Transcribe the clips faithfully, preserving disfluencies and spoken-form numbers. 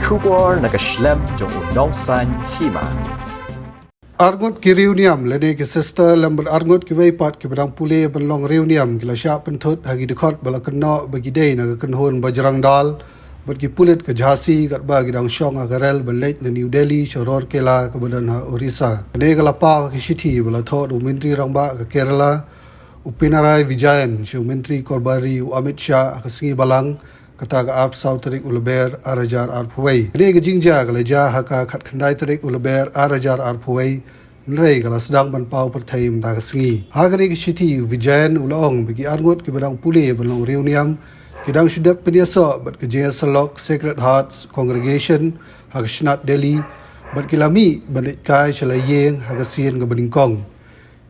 Khubor na ka shlem jong u nongsan hima. Arngut ki riewniam lane ki sister lem bad arngut kiwei pat kiba dang pule ban long riewniam ki la shah pynthut ha ki dkhot ba la kynnoh ba ki dei na ka kynhun bajrang dal bad ki pulit ka Jhansi katba ki dang shong ha ka rel ba leit na New Delhi sha Rourkela kaba don ha Orissa. Kane ka la paw ha ka shithi ba la thoh da u Myntri Rangbah ka Kerala u Pinarayi Vijayan sha u Myntri Korbari u Amit Shah ha ka sngi Balang, kata ka arphew saw tarik u Lber ar hajar arphew wei. Kane ka jingjia ka la jia ha ka khatkhyndai tarik u Lber ar hajar arphew wei. Hynrei ka la sdang ban paw pyrthei mynta ka sngi. Ha kane ka shithi u Vijayan u la ong ba ki arngut kiba dang pule ban long riewniam ki dang shu dep pynïasoh bad ka jingïasyllok Sacred Hearts Congregation ha ka shnat Delhi bad ki la mih ban leit kai sha la ïing ha ka sien kaba nyngkong.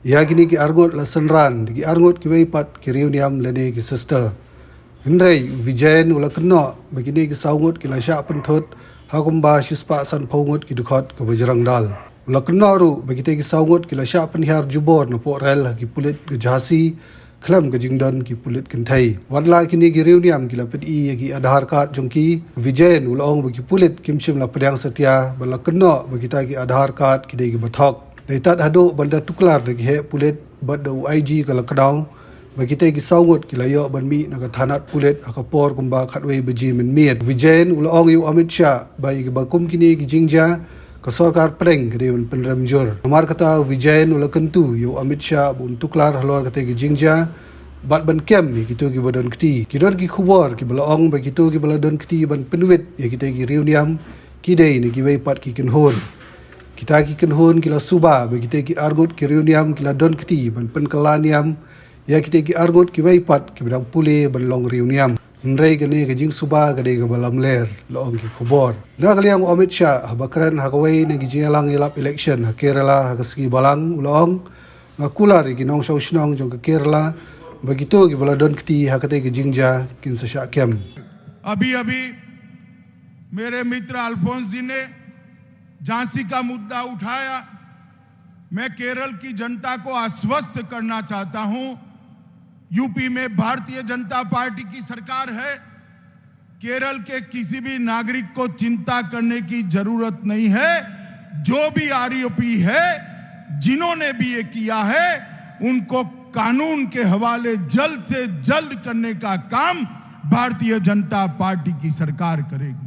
Ïa kine ki arngut la synran da ki arngut kiwei pat ki riewniam lane ki sister. Hynrei u Vijayan u la kynnoh ba kine ki saw ngut ki la shah pynthut ha kumba shispah sanphew ngut ki dkhot ka bajrang dal. U la kynnoh ruh ba kitei ki saw ngut ki la shah pynhiar jubor napoh rel ha ki pulit ka Jhansi khlem ka jingdon ki pulit kynthei. Wat la kine ki riewniam ki la pyni ïa ki Aadhaar card jong ki, u Vijayan u la ong ba ki pulit kim shym la pdiang satia bad la kynnoh ba kita ki Aadhaar card ki dei kiba thok. Dei tad haduh ban da tuklar da ki heh pulit bad da u I G ka Lucknow ba kitei ki saw ngut ki la ïoh ban mih na ka thanat pulit ha ka por kumba khatwei baje mynmiet. U Vijayan u la ong ïa u Amit Shah ba ïa kiba kum kine ki jingjia ka sorkar pdeng ka dei ban pynrem jur. Namar kata u Vijayan u la kyntu ïa u Amit Shah ba un tuklar halor katei ki jingjia bad ban kem ïa kito kiba don kti. Ki don ki khubor kiba la ong ba kito kiba la don kti ban pynwit ïa kitei ki riewniam ki dei na kiwei pat ki kynhun. Kita ki kynhun ki la suba ba kitei ki arngut ki riewniam ki la don kti ban pynkylla niam ïa kitei ki arngut kiwei pat kiba dang pule ban long riewniam. Hynrei kane ka jingsuba ka dei kaba lamler, la ong ki khubor. Na ka liang u Amit Shah haba kren ha kawei na ki jingïalang ïalap election ha Kerala ha ka sngi Balang u la ong, nga kular ïa ki nongshong shnong jong ka Kerala ba kito kiba la don kti ha katei ka jingjia kin sa shah kem. अभी अभी मेरे मित्र अल्फोंस जी ने झांसी का मुद्दा उठाया। मैं केरल की जनता को आश्वस्त करना चाहता हूं, यूपी में भारतीय जनता पार्टी की सरकार है। केरल के किसी भी नागरिक को चिंता करने की जरूरत नहीं है। जो भी आरोपी है, जिन्होंने भी ये किया है, उनको कानून के हवाले जल्द से जल्द करने का काम भारतीय जनता पार्टी की सरकार करेगी।